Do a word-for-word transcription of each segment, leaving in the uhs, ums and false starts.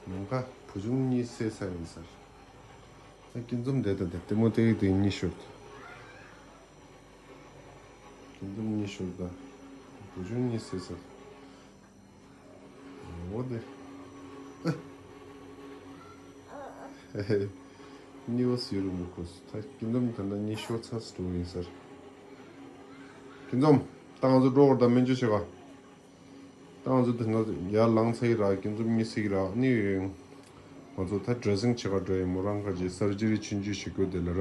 ནམ་མཁའ་བུ་ཆུང་གཉིས་བསད་ཚར་ཡིན་ཟེར། ད་སྐྱིད་འཛོམས་དེ་དང་དེ་ལྟད་མོ་སྟེར་གི་དེ་གཉིད་ཤོར། སྐྱིད་འཛོམས་གཉིད་ཤོར་ད། བུ་ཆུང་གཉིས་བསད་ཚར། འོ་དེ། གཉིད་པ་ཟེར་རུང་མི་ཁོ་སུ་ད་སྐྱིད་འཛོམས་དེ་འདྲ་གཉིད་ཤོར་ཚར་སུ་འགྲོ་ཡིན་ཟེར། སྐྱིད་འཛོམས། ད་ང་ཚོ་འགྲོ་བར་ད་སྨན་བཅོས་བྱེད་ག་ད་ང་ཚོ་དེ་ན་ཡར་ལངས་ཚར་ཡི་ར། སྐྱིད་འཛོམས་གཉིད་སད་ཀྱི་ར། ནི་ང་ཚོ་ད་ཌེ་རེ་སིང་བྱེད་ག་འགྲོ་ཡིན། མོ་རང་ག་ཅིག་སར་ཇི་རི་ཆུང་ཆུང་བྱེད་དགོས་དེ་ལ་ར།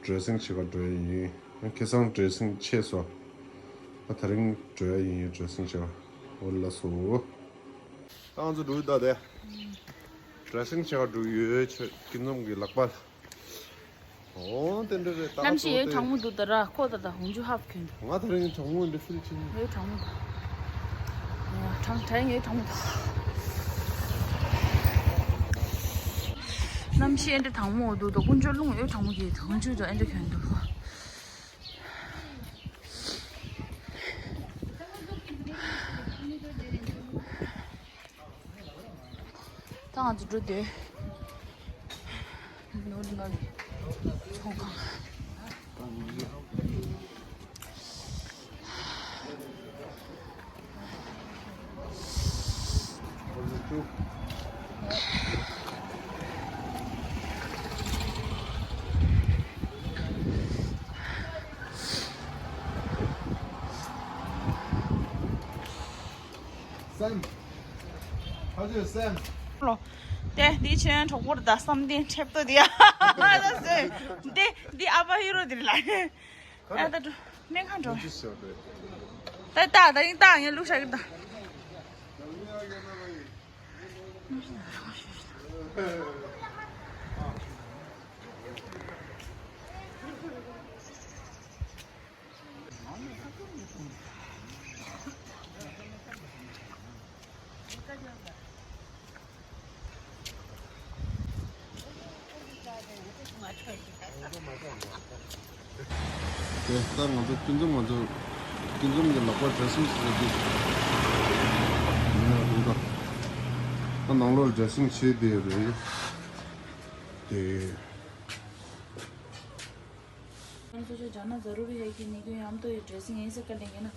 ཌེ་རེ་སིང་བྱེད་ག་འགྲོ་ཡིན། ཁ་སང་ཌེ་རེ་སིང་བྱས་སོང་། ད་དེ་རིང་འགྲོ་ཡ་ཡིན། ཌེ་རེ་སིང་བྱེད་ག་འོ་ལགས་སོ། ད་ང་ཚོ་འགྲོ་ཡི་ད་དེ། ཌེ་རེ་སིང་བྱེད་ག་འགྲོ་ཡོད། ཁྱོད་སྐྱིད་འཛོམས་ཀྱི་ལག་པ། ཨོ་དེ་འདྲ་རེད། ད་གནམ་གཤིས་ཡོད་གྲང་མོ་འདུག་ད་ར། ཁོ་ད་ད་ཧོང་ཇུ་ཧབ་གྱོན་འདུག་ང་ད་རིང་གྲང་མོ་འདྲ་ཕིལ་ཕྱིན། ཡོད་གྲང་མོ་འདུག་གྲང་གྲང་ཡོད་གྲང་མོ་འདུག་གནམ་གཤིས་ཨེ་འདྲ་གྲང་མོ་འདུག་ད་དཀོན་མཆོག་རླུང་ཡོད་གྲང་མོ་གྱིས་ཧོང་ཇུ་ད་ཨེ་འདྲ་གྱོན་འདུག་ད་ང་ཚོ་འགྲོ་དུས་ནོར་ལྔ་ཚོང་ཁང་། སེམས། ཧ་ཅང་སེམས། ལོ། དེ་འདི་ཁྱོད་གྲོགས་པོར་ད་བསམ་གཏན་ཁྲེབ་ཏོ་དེ་ཡ། འདི་འདི་ཨ་ཕ་ཧི་རོ་དེ་ལ། ཨ་ད་འགྲོ་སྨན་ཁང་འགྲོ། ད་ད་ད་རིང་ད་ངས་བླུགས་བཞག་གི་ད། དེ་ལྟར་ང་ཚོ་སྐྱིད་འཛོམས་ང་ཚོ་སྐྱིད་འཛོམས་ཀྱི་ལག་པ་ཌེ་རེ་སིང་བྱེད་ས་འདི། ཡིན་ན་རུང་ད། ད་ནང་ལོགས་ཌེ་རེ་སིང་བྱེད་བསྡད་ཡོད་རེད། དེ། सोचा जाना ज़रूरी है कि नहीं, क्योंकि हम तो ये ड्रेसिंग यहीं से कर लेंगे ना।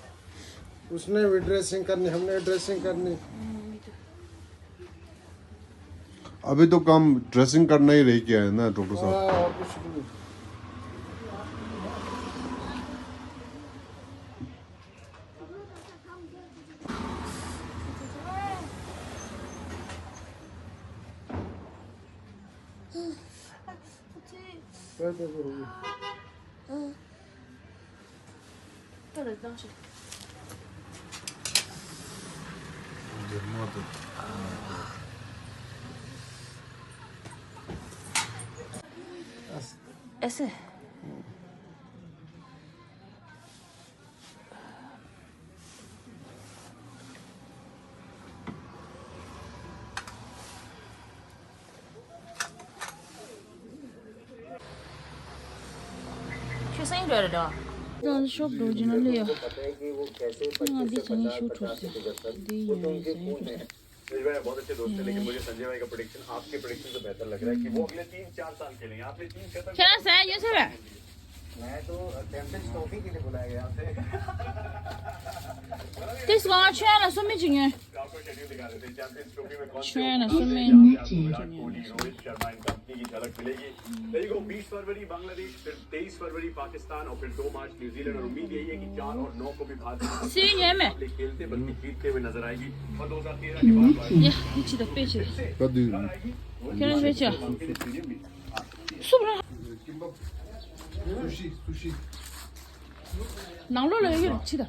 उसने भी ड्रेसिंग करनी, हमने ड्रेसिंग करनी। हम्म, वही तो। अभी तो काम ड्रेसिंग करना ही रह गया है ना, डॉक्टर साहब? हाँ, और कुछ नहीं। ऐसे। ཁྱོད་སེང་འགྲོ་རེད་དོ། ད་ཤོབ་འགྲོ་རྒྱུ་ན་ལས་ཡོད། ང་འདི་ཚོ་ངས་ཤོབ་འགྲོ་ཟེར། འདི་ཡིན་ཡང་སེང་འགྲོ་ཟེར། संजय भाई बहुत अच्छे दोस्त हैं, लेकिन मुझे संजय भाई का प्रेडिक्शन, आपके प्रेडिक्शन से बेहतर लग रहा है कि वो अगले तीन चार साल खेलेंगे। आपने तीन शतक ཁྱེད་རང་ཟ་ཡོད་ཟེར་བས། मैं तो चैंपियंस ट्रॉफी के लिए बुलाया गया आपसे। དེ་སོང་ང་ཆོས་ཡང་ལ་སོ་མི་ཅིག་ཉོན། ཆོས་ཡང་ལ་སོ་མི་ཉོན། विराट कोहली, रोहित शर्मा, इन कंपनी की झलक मिलेगी। देखो, बीस फरवरी बांग्लादेश, फिर तेईस फरवरी पाकिस्तान और फिर दो मार्च न्यूजीलैंड। और उम्मीद यही है कि चार और नौ को भी भारत सिंह है मैं। मुकाबले खेलते बल्कि जीतते हुए नजर आएगी। और दो हज़ार तेरह के बाद भारत ཡ་ཡིད་ཆེས་དང་དཔེ་ཆེ། ཁྱེད་རང་དཔེ་ཆེ། སུ་བ། སུ་ཤི། སུ་ཤི། ནང་ལོགས་ལ་ཡོད་ཀྱི་རེད་ཕྱི་ད།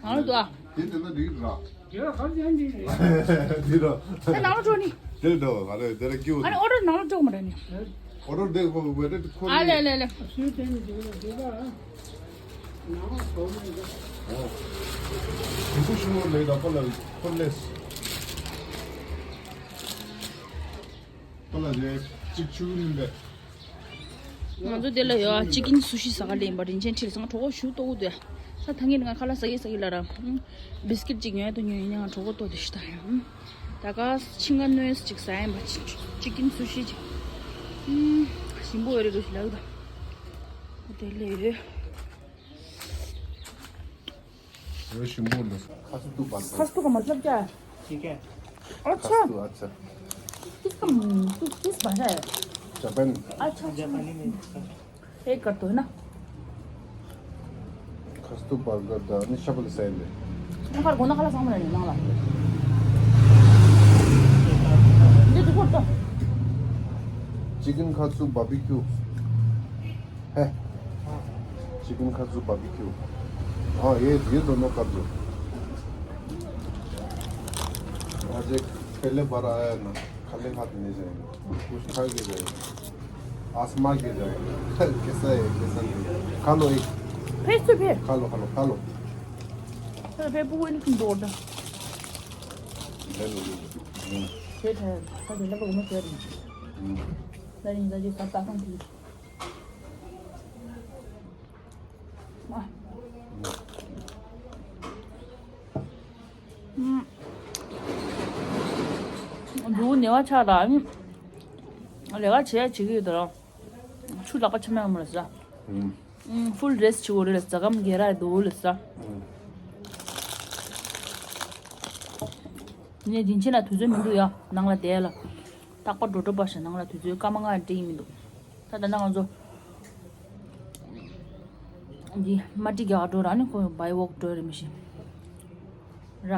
ནང་ལོགས་འདུག་ཨ། དེ་འདི་ན་འགྲིག་ར། འདི་ར། ཨ་ནང་ལོགས་འགྲོ་ནི། དེ་འགྲོ་ང་ལ་དེ་ར་སྐྱིད་པོ། ཨ་ནི་ཨོ་ཌར་ནང་ལོགས་འགྲོ་མ་རེད་ནི། ཨོ་ཌར་དེ་ཁོ་བེ་ཏྲ་ཁོ། ཨ་ལེ་ལེ་ལེ། དེ་ཚོ་ཤི་བོ་ལེ་ད་ཁོ་ལ་ཁོ་ལེ། ཁོ་ལ་རེ་གཅིག་ཆུ་ལིན་པས། ང་ཚོ་འདི་ལ་ཡོད་ཅི་ཀིན་སུ་ཤི་ཟ་ག་ལེན་པ་རིན་ཆེན་ཁྲིད་སོང་། གྲོད་ཁོག་ཞུ་ལྟོགས་འདུག་ཡ། ས་ཐང་གིན་ང་ཁ་ལག་ཟ་གི་ཟ་གི་ལ་ར། བིས་ཀིཊ་ཅིག་ཉོས་དུ་ཉོས་ཡིན་ང་གྲོད་ཁོག་ལྟོགས་དུ་ཤི་ད་ཡ། ད་ག་ཕྱི་ང་གནོན་ཅིག་ཟ་ཡིན་པ་ཅིག་ཅིག་ཀིན་སུ་ཤི་ཅིག་ཨུམ། ཞིམ་པོ་ཡོད་རེད་འདུག་ལགས་ད། དེ་ལས་ཡོད། ཡོད་ཞིམ་པོ་འདུག་ཁ་སུ་ཏུ་པ། ཁ་སུ་ཏུ་ག་མ་ལབ་ཀྱ། ཁ་སུ་ཏུ་ཨ་ཆ། ཁིས་གམ་ཏུ་ཁིས་པ་ཤ། ཇ་པན། ཨ་ཆ། ཨེ་ཀར་ཏོ་ན། ཁ་སྟུ་བར་གར་དང་ནི་ཤ་བལ་སེ་ལེ། ང་ཁར་གོ་ན་ཁ་ལ་སང་མ་རེད་ནང་ལ། འདི་དུ་ཁོར་ཏོ། ཅི་ཀིན་ཁ་ཚུ་བ་བི་ཁྱུ། ཧེ། ཅི་ཀིན་ཁ་ཚུ་བ་བི་ཁྱུ། ཨ་ཡེ་ཡེ་དོ་ནོ་ཀ་ཛུ། ཨ་ཇེ་ཕེ་ལེ་བ་ར་ཨ་ཡ་ན། खा ले, खा ले, नहीं जाएंगे। कुछ खा के जाएंगे। आजमा के जाएंगे। कैसा है, कैसा नहीं है। खा लो एक। Face to face. खा लो, खा लो, खा लो। चलो, फेस बुक नहीं तुम दौड़ दो। ले लो, ले लो। हम्म। सेठ है, खा के लगा, मैं सेठ हूँ। हम्म। नहीं, नहीं, ये सब ताकत थी। वाह। ཨུམ། འདུག་ནེ་བ་ཆགས་ད། ཨུམ། ལས་ཀ་བྱས་བྱེད་ཀྱི་ཡོད་ད་ར། ཆུ་ལག་པ་ཆེ་མ་ཡོང་མ་ལ་ཟ། ཨུམ། ཨུམ། ཕུལ་རེ་སི་ཊི་བྱེད་དགོས་རེད་ལ་ཟ་གམ་རྒྱལ་ར་འདུག་ལ་ཟ། ཨུམ། ངས་དྲིན་ཆེན་ལ་དུས་ཚོད་མི་འདུག་ཡ་ནང་ལ་བསྡད་ལ། རྟག་པར་འགྲོ་འགྲོ་པ་ཞིག་ནང་ལ་དུས་ཚོད་སྐར་མ་ལྔ་འགྲིག་མི་འདུག་ད་ད་ནང་ང་ཚོ། འདི་མ་ཏི་རྒྱག་འགྲོ་ར་ནི་ཁོ་བའི་ཝོག་འགྲོ་རེད་མི་ཤེས། ར།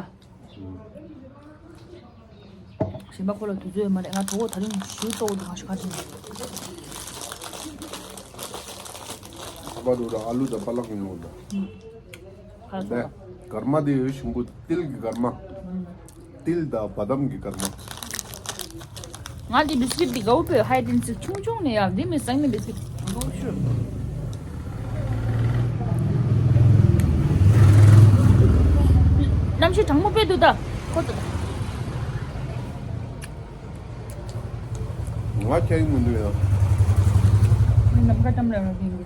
གཞན་པ་ཁོ་ལ་དུས་ཚོད་མ་རེད། ང་གྲོགས་པོ་ད་རིང་ཞུ་གཏོགས་འདུག་ང་ཞུ་ཁ་དྲིན། ཁ་པར་འགྲོ་ར་ཨ་ལུ་དང་པ་ལག་ཉོ་འོ་ད། ཁ་ལ་ད་སོང་། གར་མ་དེ་ཡོད་ཞིམ་པོ་ཏིལ་གི་གར་མ། ཏིལ་དང་བ་དམ་གྱི་སྐར་མ། ང་འདི་བི་སི་ཀིཊ་འདི་དགའ་བོ་བོད་ཧའི་ཏིན་སི་ཆུང་ཆུང་ནས་ཡང་འདི་མི་སང་ནི་བི་སི་ཀིཊ་དགའ་བོ་ཤུ། གནམ་གཤིས་གྲང་མོ་དཔེ་འདུག་ད། ཁོ་ད། ང་ཁྱེད་མི་འདུག་ཡང་། ནམ་མཁའ་ཙམ་ལ་ཡང་འདི་འདི།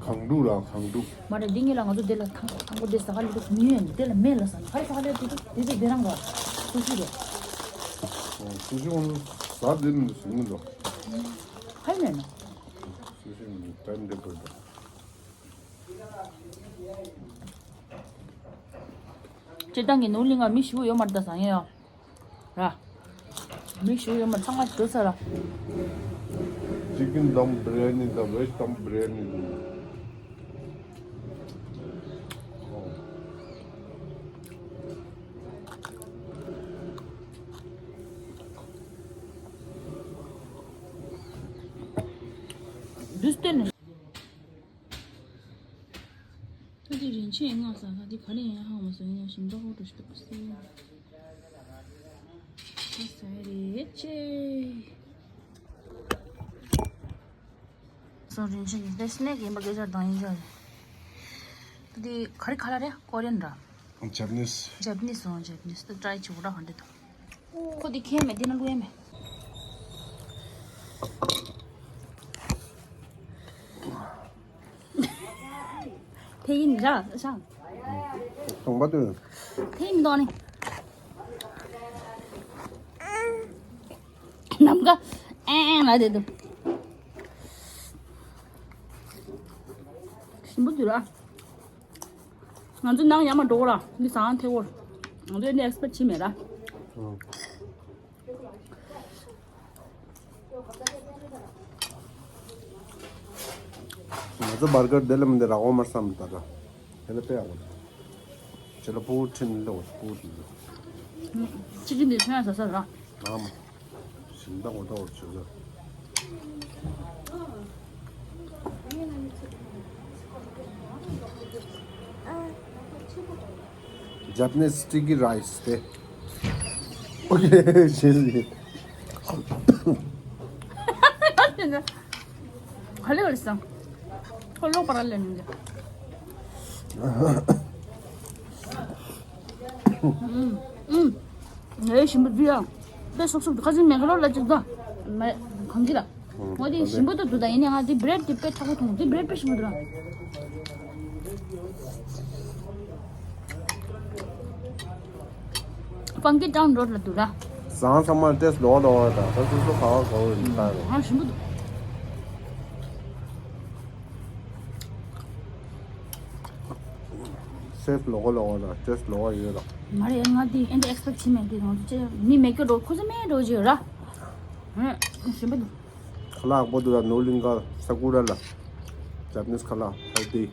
གངས་ཕྲུག་ལ་གངས་ཕྲུག་མ་རེད། འདི་ངེད་ལ་ང་ཚོ་འདི་ལ་ཐང་ཐང་པོ་འདི་ཟ་ཁ་ལེ་འདུག་མི་ཡོད་འདི་ལ་མེད་ལ་ཟ་ན་ཧ་ལེ་ཟ་ཁ་ལེ་འདུག་འདི་ཚོ་འདི་རང་ག་སུ་ཞིག་རེད། སུ་ཞིག་ང་ཚོ་ཟ་འདི་མི་འདུག་ཟིན་མི་འདུག་ཧ་ལེ་ན། སུ་ཞིག་མི་འདུག་ཊའིམ་ཊེ་བལ་འདུག་སྤྱིར་བཏང་གི་ནོར་གླིང་ང་མི་ཞིག་ཡོད་མ་རེད་ད་ཟ་ངེ་ཡོད། ར། མི་ཞུ་ཡོད་མ་ཚང་མ་ཞུ་ཚར་ར། ཅི་ཀིན་དམ་བི་རི་ཡ་ནི་དང་བེཇ་དམ་བི་རི་ཡ་ནི་དང་། འདུས་སྟོན་ནི། ད་དེ་རིན་ཆེན་ལྔ་ཟ་ཁ་དེ་ག་ལེ་ཡང་ཧང་མ་སོང་ཡང་ཞིམ་ད་ཧོ་ཏོ་ཞིག་ཏུ་སེ། ད་ཟ་རེད་ཅེ། སོང་རིན་ཆེན་གྱི་དེ་སི་ནེག་ཡིན་པ་སྐད་ཆ་དང་ཡིན་ཆ་རེད། ད་དེ་ག་རེ་ཁ་ལ་རེད་ཀོ་རི་ཡན་ར། ཇ་པ་ནིས། ཇ་པ་ནིས་སོང་ཇ་པ་ནིས་ད་ཊ་རའི་བྱེད་དགོས་ར་ག་འདྲ་དང་། ཁོ་དེ་ཁྱེར་མེད་དེ་ན་ལུས་མེད། དེ་ཡིན་ར་ཤང་། གཏོང་པ་དུ། དེ་ཡིན་མི་གཏོང་ནི། ནམ་མཁའ་ཨེ་ཨེ་ལ་དེ་དུ། ཞིམ་པོ་དུ་ར། ང་ཚོ་ནང་ཡར་མར་འགྲོ་གོ་ར། འདི་ཟངས་ཐེ་གོ། ང་ཚོ་འདི་ཨེག་སི་པེག་བྱེད་མེད་ར། ང་ཚོ་བར་གར་དེ་ལ་མི་འདི་རག་འོ་མར་བསམ་ད་ར། དེ་ལ་དཔེ་ཡག་པོ་འདུག་ཁྱེད་ལ་ཕྲུ་གུ་ཁྲིད་ནི་ལ་འོ་ཕྲུ་གུ་ཁྲིད་ནི། ཅི་ཅི་འདི་ཚོ་ཡང་ཟ་ས་ར། ཨ་མ། ཞིང་ཐང་འོ་ད་འོ་བྱེད་ས། Japanese sticky rice དེ། ཨོ་ཁེ། ཞེས་ཞེས། ག་ལེ་བ་རེད་སམ། ཁོ་ལོག་པ་ར་ལེན་ནི་འདི། ཨུམ། ཨུམ། ངའི་ཞིམ་པོ་འདི་ཡང་། དཔེ་སོབ་སོབ་འདུག་ཁ་སང་མེག་ལོར་ལ་གཅིག་དང་། མ། གང་གི་ལ། ང་འདི་ཞིམ་པོ་འདུག་འདུག་ད་ཡིན་ནའི་ང་འདི་བྷི་རེད་འདི་དཔེ་ཚ་པོ་མཐོང་། འདི་བྷི་རེད་དཔེ་ཞིམ་པོ་འདུག་ལ། སྤང་གི་ཀྲང་འགྲོ་ལ་འདུག་ར། ཟང་ཚང་མ་ཏེས་ལོག་ལོག་དང་ད་སོ་སོ་ག་བ་ག་བ་ཡིན་ད་རེད། ཨ་ཞིམ་པོ་འདུག་སེབ་ལོག་ལོག་དང་ཏེས་ལོག་ཡོད་ར། མ་རེད། ང་འདི་ཨེ་འདི་ཨེག་སི་པེག་བྱེད་མེད། འདི་ང་ཚོ་ཅེ་མི་མེད་སྐྱོ་འགྲོ་ཁོ་ཚོ་མེད་འགྲོ་ཅེ་ཡོད་ར། ཨ་ཞིམ་པོ་འདུག་ཁ་ལག་པོ་འདུག་ལ་ནོར་གླིང་ག་ས་ཀུ་ར་ལ་ཇ་པ་ནིས་ཁ་ལག་ཧེལ་ཐི།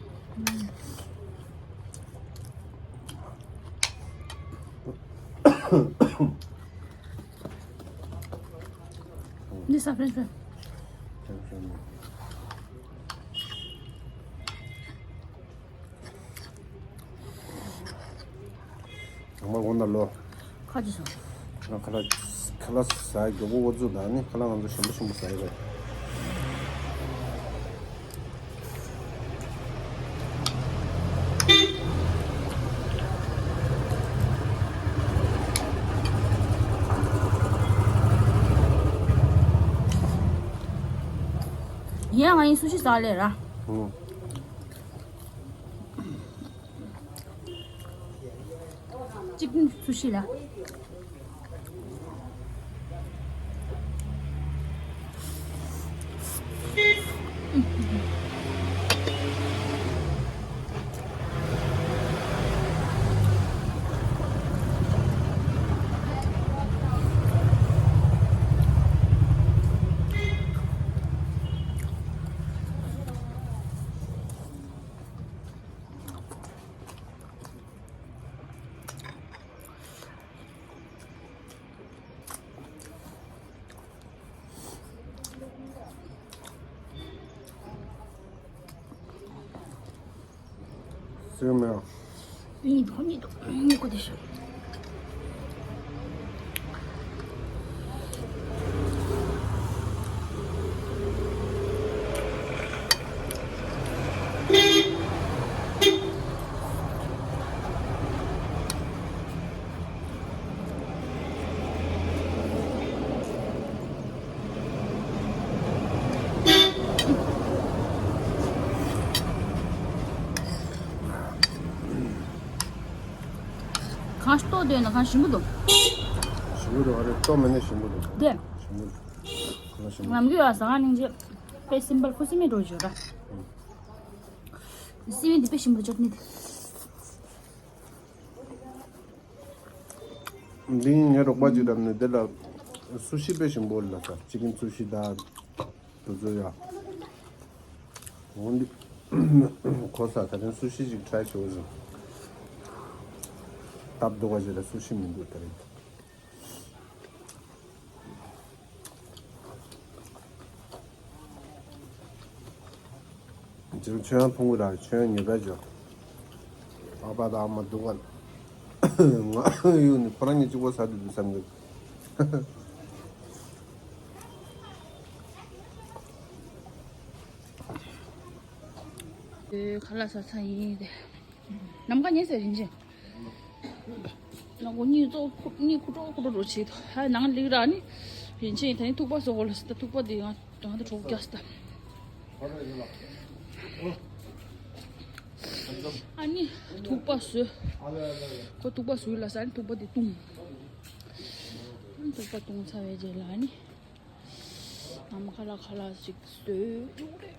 འདི་ས་ཕྲེང་ཕྲེང་། ཚང་མ་དགོངས་དག་ལོ། ཁ་ཅིག་སོང་། ང་ཁ་ལག་ཁ་ལག་ཟ་ཡི་མགྱོགས་པོ་འོ་ཚོད་དང་ནི་ཁ་ལག་ང་ཚོ་ཞིམ་པོ་ཞིམ་པོ་ཟ་ཡི་རེད། ཡིན་ཡང་ང་ཡིན་སུ་ཤི་ཟ་ལེ་ར། ཨང་། ཅིག་སུ་ཤི་ལ། སེམས་ཡང་། གཉིད་ཁུག་གཉིད་ཁུག་གཉིད་ཁུག་དེ་ཤོག་གང་ལྟོགས་འདོད་ན་གང་ཞིམ་པོ་འདུག་ཞིམ་པོ་འདུག་ཨ་རེ་ལྟོགས་མེད་ན་ཞིམ་པོ་འདུག་དེ། ཞིམ་པོ་འདུག་ཁོ་ན་ཞིམ་པོ་ནམ་རྒྱུན་ཡ་ཟ་ཁང་སྙིང་རྗེ། དཔེ་སིམ་པལ་ཁོ་སིམ་མེད་འགྲོ་བརྗོད་ར། སི་ཝིན་འདི་དཔེ་ཞིམ་པོ་ཅོ་ནི་དེ། འདི་ངའི་རོགས་པ་ཅིག་རབ་ནས་དེ་ལ་སུ་ཤི་དཔེ་ཞིམ་པོ་ལ་ས་ཅི་ཀིན་སུ་ཤི་ད་དུ་ཚོད་ཡ། འོན་ཏེ་གོ་ས་ད་ཐེངས་སུ་ཤི་ཅིག་ཁྲའི་བྱོས་ཟིན། སྟབས་སྡུག་པ་ཅིག་ལ་སུ་ཤི་མི་འདུག་ད་རེད། ཅིག་ཆོས་ཡང་ཕུང་གི་ར་ཆོས་ཡང་ཉོས་པ་ཅོ། ཨ་ཕ་དང་ཨ་མ་སྡུག་ག་ང་ཡུལ་ནི་ཁོ་རང་གཉིས་གཅིག་པོ་ཟ་དུས་དུས་བསམ་གི། ཨེ་ཁ་ལག་ཟ་ཚར་ཡིན་ཏེ། ནམ་མཁའ་ཉལ་ཟེར་རིན་ཆེན། ནང་གོ་གཉིད་ཙོག་ཁུ་གཉིད་ཁུ་ཏྲོ་ཁུ་ཏྲོ་འགྲོ་བྱེད་དོ། ཧ་ནང་ལིག་ར་ནི། རིན་ཆེན་ད་ནི་ཐུག་པ་བཟོ་གོ་ལ་སི་ད་ཐུག་པ་དེ་ཡང་ང་ད་གྲོགས་རྒྱག་སི་ད། ཨ་ནི་ཐུག་པ་བཟོས། ཁོ་ཐུག་པ་བཟོས་ལ་ས་ནི་ཐུག་པ་དེ་བཏུང་། ཐུག་པ་བཏུང་ཚར་བའི་རྗེས་ལ་ནི། ནམ་མཁའ་ལ་ཁ་ལག་ཅིག་བཟོས་ཡོད་རེད།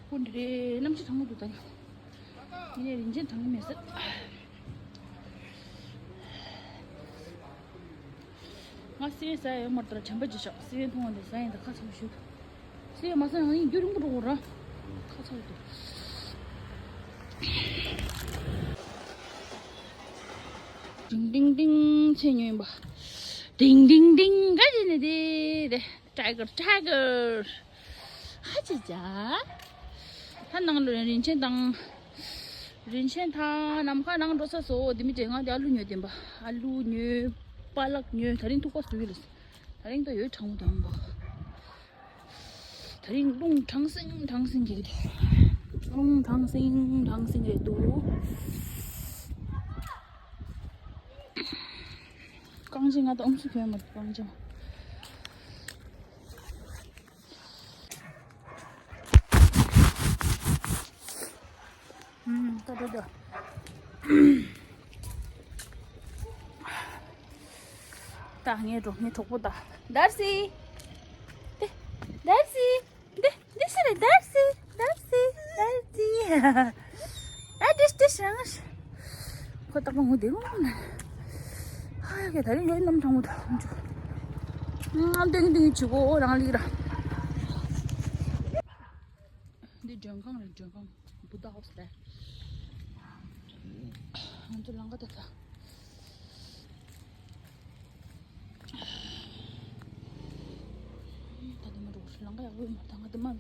ཀུན་རེད་གནམ་གཤིས་གྲང་མོ་འདུག་ད་ནི། ཡིན་ནའི་རིན་ཆེན་གྲང་གི་མེད་ཟེར། ང་སི་ཝེ་ཟ་ཡ་ཡོད་མ་རེད་ད་ར་དྲན་པ་ཅིག་ཤག་སི་ཝེ་མཐོང་བ་འདི་ཟ་ཡིན་ད་ཁ་ཚ་པོ་ཞུ། སི་ཝེ་མ་ཟ་ཡང་ཡིན་རྒྱུ་རིང་པོ་འགྲོ་གོ་ར། ཁ་ཚ་པོ་འདུག་ཏིང་ཏིང་ཏིང་ཚེ་ཉོན་པ། ཏིང་ཏིང་ཏིང་ག་ཅི་ནི་དེ་དེ། Tiger, tiger. ཧ་ཅི་ཅ། ད་ནང་ལོ་རིན་ཆེན་དང་། རིན་ཆེན་དང་ནམ་མཁའ་ནང་འགྲོ་ས་སོ་དེ་མི་དྲན་ང་དེ་ཨ་ལུ་ཉོས་བསྟན་པ། ཨ་ལུ་ཉོས། པ་ལག་ཉོས། ད་རིང་ཐུག་པ་སུ་ཡོད་ལ། ད་རིང་ད་ཡོད་གྲང་མོ་དང་པོ། ད་རིང་རླུང་གྲང་སིང་གྲང་སིང་གི་རེད། རླུང་གྲང་སིང་གྲང་སིང་རེད་འདུག་རྐང་རྗེས་ང་ད་ཨུམ་སུ་གྱོན་མ་ཐུབ་རྐང་རྗེས། ཨུམ། ད་འགྲོ་འགྲོ། ད་ངའི་གྲོགས་ངའི་གྲོགས་པོ་ད། དར་སི། དེ། དར་སི། འདི་འདི་སི་རེད། དར་སི། དར་སི། དར་སི། ཨ་ཏིས་ཏིས་རང་ཨ། ཁོ་ཏག་པ་ངུ་བསྡད་ཡོང་ན། ཧ་ཡ་གི་ད་རིང་ཡོད་ནམ་གྲང་མོ་ད་ཧུམ་ཅུ། ང་ཏིང་ཏིང་བྱེད་གོ་རང་ལི་ར། འདི་མགྲོན་ཁང་རེད། མགྲོན་ཁང་། བུདྡྷ་ཧའུ་སི་རེད། ང་ཚོ་ལམ་ཁ་ད་ད། ད་འདི་མ་འགྲོ་ལམ་ཁ་ཡག་པོ་ཡོད་མ་རེད། ད་ང་འདི་མ།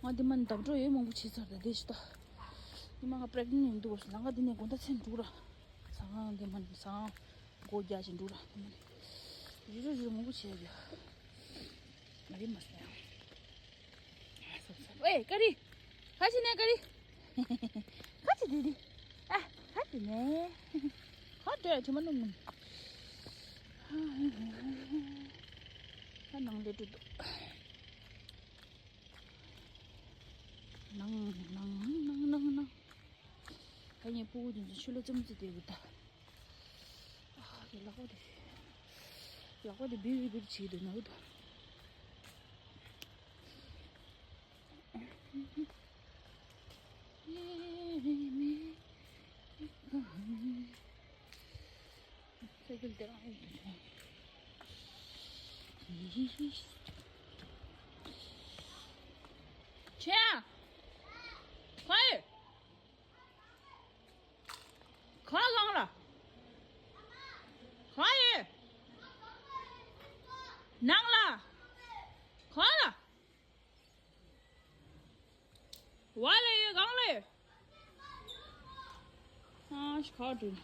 ང་འདི་མ་འདབས་འགྲོ་ཡོད་མང་པོ་བྱས་ཚར། ད་འདི་ཞིག་ད། འདི་མ་ང་པྲེག་ནེན་ཡིན་འདུག་ལམ་ཁ་འདི་ནས་དགོང་དག་མཚན་འགྲོ་ར། ཟ་ཁང་འདི་མ་ཟ་ཁང་སྒོ་རྒྱག་བཞིན་འགྲོ་ར། འདི་མ་རི་རི་རི་མང་པོ་བྱས་ཡོད། ང་འདི་མ་ཟ་ཡང་། ཨེ་ཀ་རི། ཁ་ཅིག་ནས་ཀ་རི། ཁ་ཅིག་དེ་དེ། ཨ། ཁ་ཅིག་ནས། ཁ་དྲོད་ཆུ་མ་ནུམ་ནུམ། ཁ་ནང་ལས་དྲོད་དོ། ནང་ནང་ནང་ནང་ནང་། ད་ངའི་སྤུ་གུ་དེ་ཚོ་ཆུ་ལ་རྩེད་མོ་རྩེ་བསྡད་ཡོད་ད། ཨ་ཀྱེ་ལག་པ་དེ། ལག་པ་དེ་བིར་བིར་བྱེད་འདུག་ན་འུ་ད། ས་ཀྱིལ་དེ་རང་ཡོད་དོ། ཆེ་ཨ། ཁོ་ཡོད། གང་གང་ལ། གང་ཡོད། ནང་ལ། གང་ལ། བ་ལ་ཡོད། གང་ལ་ཡོད། ཨ་ཤི་ཁ་དྲིན།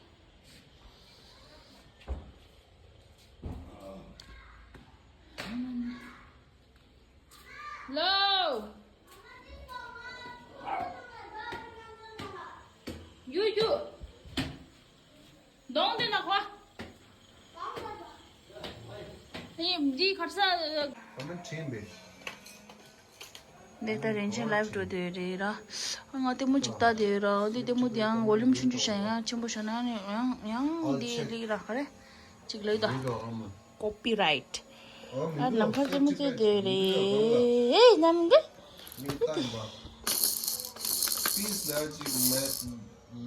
ལོ། ཡུ་ཡུ། གདོང་དེ་ན་ཁོ། ཨེ་འདི་ཁར་ས། ཁོ་མིན་ཁྲིན་པས། འདི་ལྟར་རིན་ཆེན་ལའིབ་འགྲོ་དེ་རེད་ར། ང་ལྟད་མོ་ཅིག་ལྟ་དེ་ར། འདི་ལྟད་མོ་དེ་ཡང་ཝོ་ལུམ་ཆུང་ཆུང་བྱས་ཡང་ཆེན་པོ་བྱས་ན་ཡང་ཡང་འདི་ལིག་ར་ཁ་རེ་ཅིག་ལོས་ད། Copyright. ཨ་ནམ་མཁའ་རྩེད་མོ་རྩེ་དེ་རེད། ཨེ་ནམ་འདི། Please large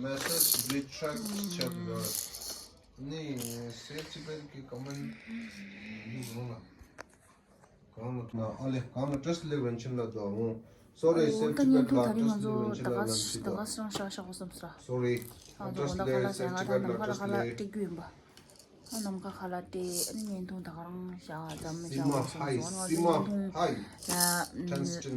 message retract chat ནི་སེ་ཅི་པན་གི་ཀོ་མེན་ཡུ་རུང་ལ། གང་ལ་ན་ཨ་ལེ་གང་ལ་ཏྲེས་ལེ་ཝེན་ཆིན་ལ་དོ་ཧོ། སོ་རི། ཨོ་སེ་ད་ཅི་བེད་ལ་ཏྲེས་ལེ་ཝེན་ཆིན་ལ་ནམ་སི་དོ། སོ་རི། ཨ་ཏྲེས་ལེ་སེ་ཅི་བེད་ལ་ཏྲེས་ལེ། ཨ་ནམ་མཁའ་ཁ་ལ་ཏེ་ཨ་ནི་བརྙན་ཐུང་ད་ག་རང་བཞག་ཙམ་བཞག་སོང་སོང་། ང་ཚོ་བརྙན་ཐུང་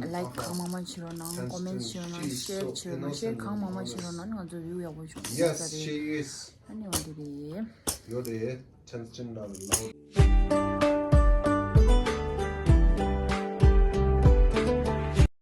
ལ་ལའིཀ་གང་མང་མང་བྱེད་རོགས་གནང་། ཀོ་མེན་ཊི་བྱེད་རོགས་གནང་། ཤེར་བྱེད་རོགས་གནང་། ཤེར་གང་མང་མང་བྱེད་རོགས་གནང་། ང་ཚོ་བིའུ་ཡག་པོ་བྱུང་ཡོད་ས་རེད། ཨ་ནི་འོ་དེ་རེད། ཡོད་རེད། ཐན་ཅིན་ལ་ལའོ།